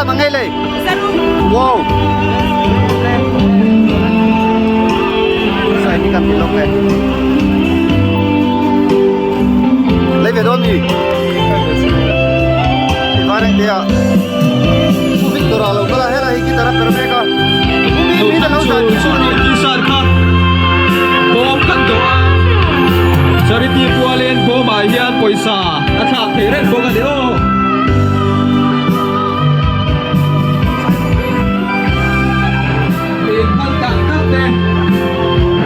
zat man ngei lei? Wow. Sai ni kan ti lawk e. Lei ve dawn mi? Vai reng te ah. Pu Victor a lo kal a, helai hi guitar a per mek a. Pu mi mi te lo zai pui chu a ni. T-shirt kha bawm kan dawh a, charity pualin bawmah hian pawisa a thlak thei reng bawk a ni aw. In hman tak tak te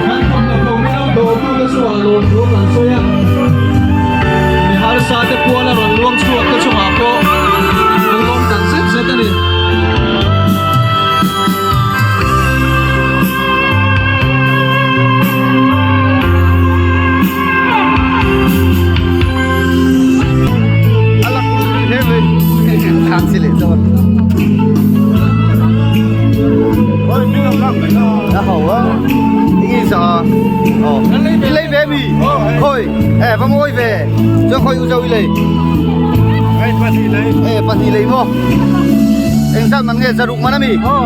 kan thawmhnaw ko min lo dawrtu te chu ah lawm thu kan sawi a, mi harsa te puala rawn luang chhuak te chungah pawh kan lawm tak zet zet a ni. A lak hle mai thang si leh dawn a ho a i za oh i lei ve mi khoi e va ngoi ve chuan khoi u zo i lei e pahnih lei maw eng zat man nge zaruk man ami oh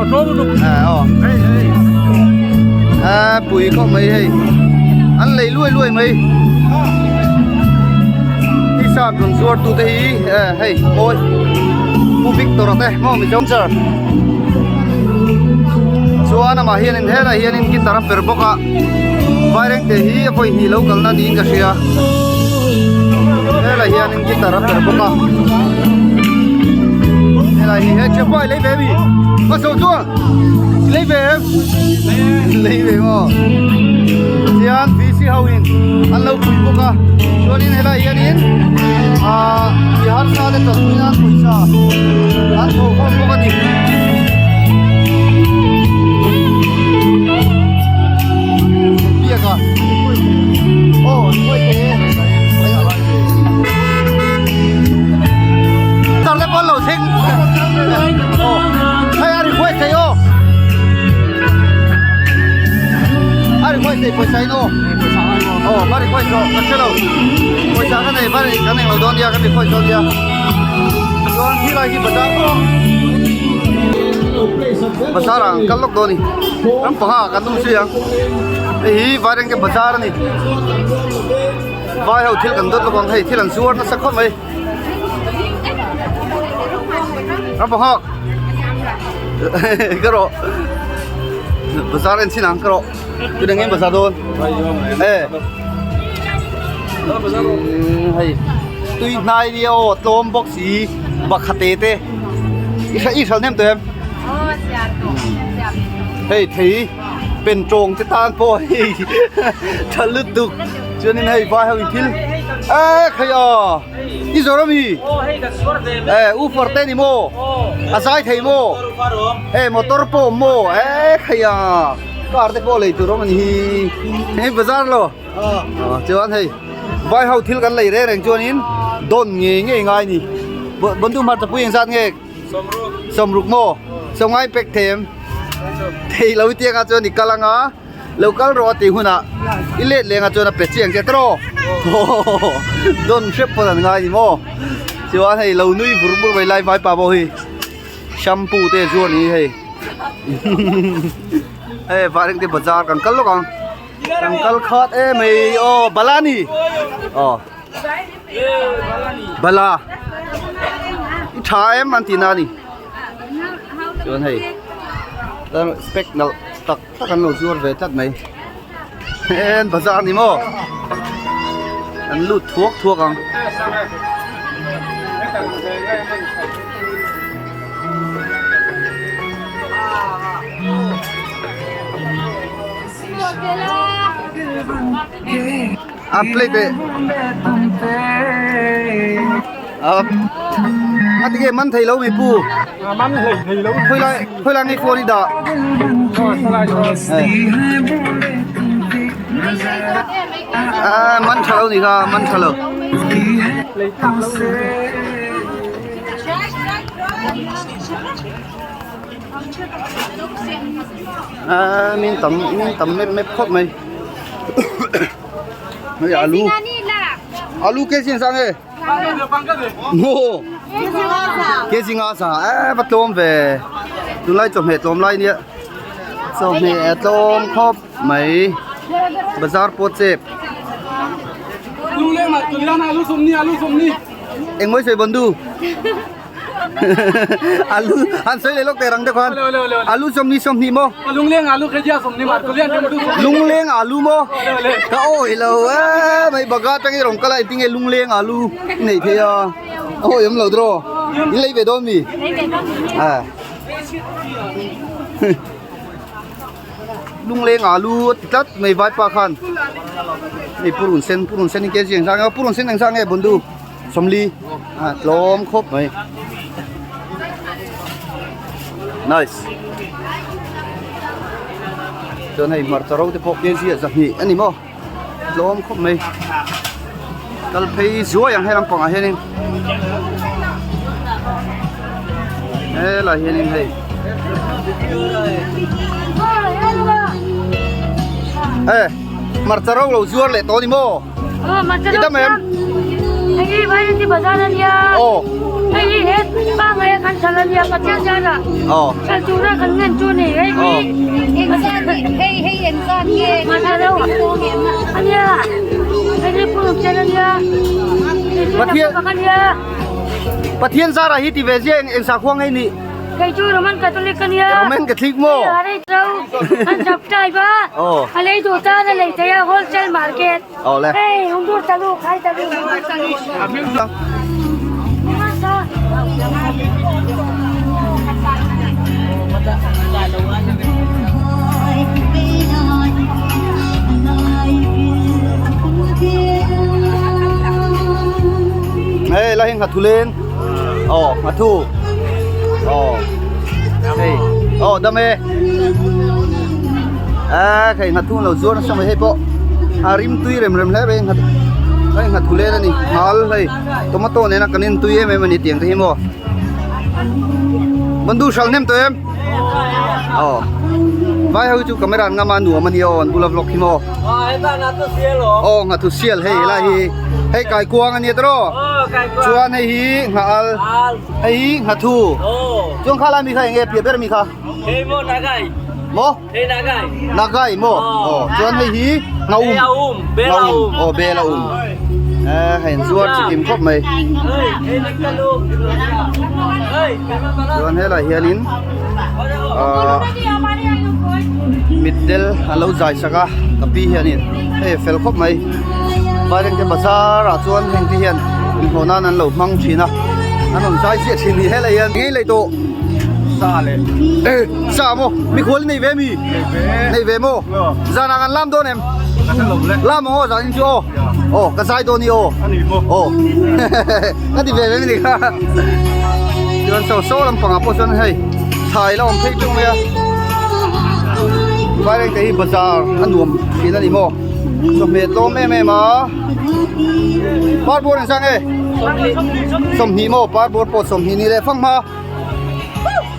a pui khawp mai hei an lei luai luai mai t-shirt rawn zuar tu te hi hei mawi pu Victor a te maw mi zawng char chuan amah hianin helai hianin guitar a per bawk a vairengte hi a vawi hnih lo kalna niin ka hria helai hianin guitar a per bawk a helai hi he chepa i lei ve mi a zo chuan i lei ve em lei ve maw tihian VC ho in an lo pui bawk a chuanin helai hianin ahh mi harsa te chawlhpui nan pawisa an thawh khawm bawk a ni. Biaka aw Tar le pawh lo thleng aw hei a request thei aw a request thei pawisa in aw aw va request rawh ka hre lo pawisa ka nei va kan englo dawn nia kan request dawn nia chuan khilai hi bazar bazar ah an kal lawk dawn a ni ram panga ah kan awm zui ang hei hi vairengte bazar a ni vai ho thil kan dawt lawk ang hei thil an zuar nasa khawp mai. Ram panga ka rawh bazar en chin ang ka rawh tu dang em bazar dawn e hei tui hnai nia aw tlawm bawk si bakhate te i hre i hral hnem tawh em hei thei pen tawng te tan pawh hei tha lutuk chuanin hei vai ho in thil e khai a i zawr ami e u far te ni maw a zai thei maw e motor pawh awm maw e khai a car te pawh lei tur awm a ni hi hei bazar lo chuan hei vai ho thil kan lei reng reng chuanin dawn ngei ngei ngai a ni bondu hmarcha pui engzat nge sawmruk maw sawmngai pek thei em thei lo tiang ah chuan i kal anga lo kal rawh a tih hunah i let leng ah chuan a pe chiang che tawh dawn hrep pawn an ngai a ni maw chuan hei lo nui vur vur mai lai vaipa pawh hi shampoo te zuar ni hei hei vairengte bazar kan kal lawk ang kan kal khat em mai aw bala ni aw bala i tha em an tih na a ni chuan hei spec nalh tak tak an lo zuar ve tlat mai en bazar a ni maw an lut thuak thuak ang. A plate a a ti nge man thei lo mi pu man hlei thei lo khawi lai khawi lai nge phone i dah a man tha lo ni kha man tha lo a min tam min tam mep mep khawp mai hei alu alu ke chin sang e maw. Kg nga za e va tlawm ve tunlai chawhmeh tlawm lai nia chawhmeh a tlawm khawp mai bazar pawh chep engmawi sawi bandu alu an sawi leh lawk teh rang te khan alu 20 20 maw lungleng alu kheja 20 mar kulian lungleng alu maw ka awi lo e mai baga atangin rawn kal a engtinge lungleng alu i nei thei a a awi awm lo draw in lei ve dawn mi a lungleng alu a ti tlat mai vaipa khan hei purun sen purun sen in kg engzah nge purun sen engzah nge bundu 40 a tlawm khawp mai nice chuan hei hmarcha ro te pawh kg ah 2 a ni maw tlawm khawp mai kal phei zuai ang he lampangah hianin helai hianin hei e hmarcha ro lo zuar leh tawh a ni maw i dam em aw aw Pathian Pathian zara hi ti ve zia eng eng sakhua ngei ni Kei chu Roman Catholic ania. Roman Catholic maw? An subscribe a. Aw. A lei duh tan a lei thei a wholesale market. Aw le. Hei hundur talu khai talu hundur talu. Hei la hi nghathu len. Aw nghathu. Aw. Hei. Aw dam e. A khei nghathu lo zuar nasa mai hei pawh. A rim tui rem rem hle mai nghat hei nghathu len a ni. Nghal hei tomato nena kan in tui em em a ni tiang te hi maw. Bandu hral hnem tawh em? Aw. Vai ho hi chu camera an ngam a nuam a nia aw an bula vlog hi maw. Aw nghathu sial hei helai hi hei kaikuang a nia tawh chuan hei hi nghahal hei hi nghathu chuan kha lai mi kha eng nge piah ber mi kha maw nagai maw aw chuan hei hi nghaum nghaum aw bel a um hei an zuar chikim khawp mai chuan helai hianin ahh mitdel an lo zai sak a ka pi hianin hei a fel khawp mai vairengte bazar ah chuan heng te hian inhlawh nan an lo hmang thin a an rawn zai chiah thin ni helai hian ngei leh tawh sa leh e sa maw mikhual nei ve mi nei ve maw zanah kan lam dawn em lam ang aw zan in chu aw aw ka zai dawn i aw aw ka ti ve ve ni kha chuan saw saw lampangah pawh chuan hei thlai la awm phei ṭeuh mai a vairengte hi bazar a nuam thin a ni maw chawhmeh tlawm em em a parbawr engzah nge 20 maw parbawr pawh 20 ni leh fanghma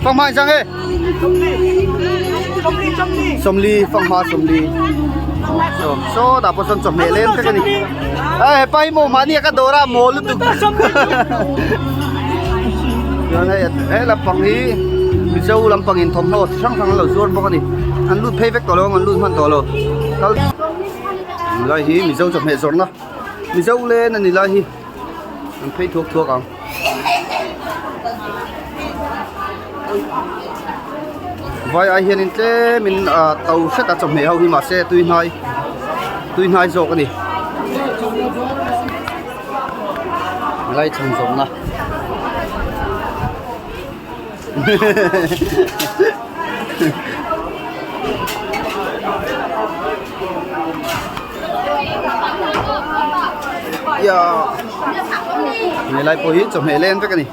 fanghma engzah nge 40 fanghma 40 sawtah pawh sawn chawhmeh lem vek a ni a hepa hi maw mahni a ka dawr a mawl lutuk chuan hei he lampang hi mizo lampang in thawmhnaw chi hrang hrang an lo zuar bawk a ni an lut phei vek tawh lo an lut hman tawh lo kal lai hi mizo chawhmeh zawrhna mizo len a ni lai hi an phei thuak thuak ang. Vai ai hianin tlemin ah to hret a chawhmeh ho hi mahse tui hnai tui hnai zawk a ni lai chhan zawmna Helai pawh hi chawhmeh leng vek a ni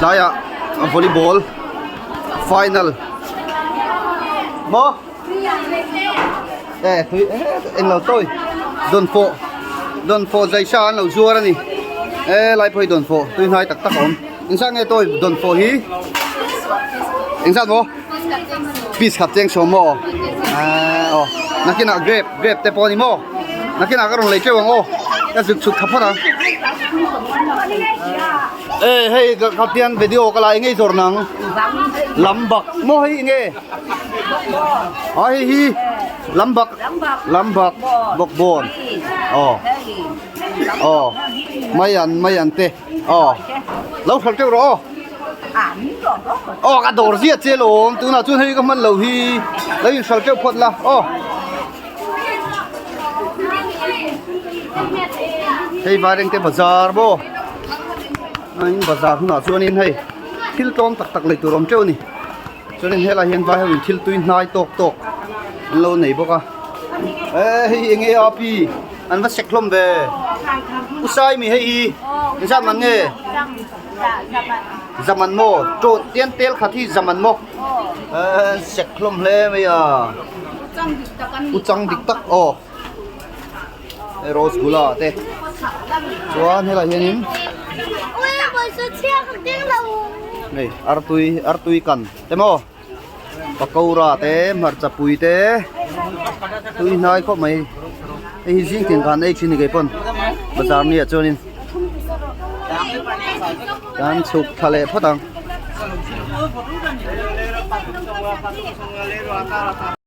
tlaiah volleyball final maw e tui englo tawi dawnfawh dawnfawh zaisa an lo zuar a ni e lai pawh hi dawnfawh tui hnai tak tak a awm engzat nge tawi dawnfawh hi engzat maw. Piece khat cheng sawm maw aaa aw nakinah grape grape te pawh a ni maw nakinah ka rawn lei teuh ang aw ka zuk chhut tha phawt ang. Ê hei ka tian video ka lai ngei zawr nang lam bak maw hei nge a hei hi lam bak lam bak bawk bawn aw aw mai an mai an te aw lo hralh teuh rawh aw aw ka dawr ziah che lawm tunah chuan hei ka hman lo hi lo in hralh teuh phawt la aw. Hei Vairengte bazar maw a in bazar hunah chuanin hei thil tlawm tak tak lei tur a awm teuh a ni chuanin helaiah hian vai ho in thil tui hnai tawk tawk an lo nei bawk a eh hei eng nge a pi an va sek hlawm ve u sai mi hei hi engzat man nge zaman maw tawt tian tel khat hi zaman maw eh sek hlawm hle mai a. U chang dik tak aw hei rosgula te chuan helaiah hianin hei artui artui kan te maw pakora te hmarcha pui te tui hnai khawp mai hei hi zing tin khan ei thin ni keipawn bazar ni ah chuanin kan chhuk thla leh phawt ang.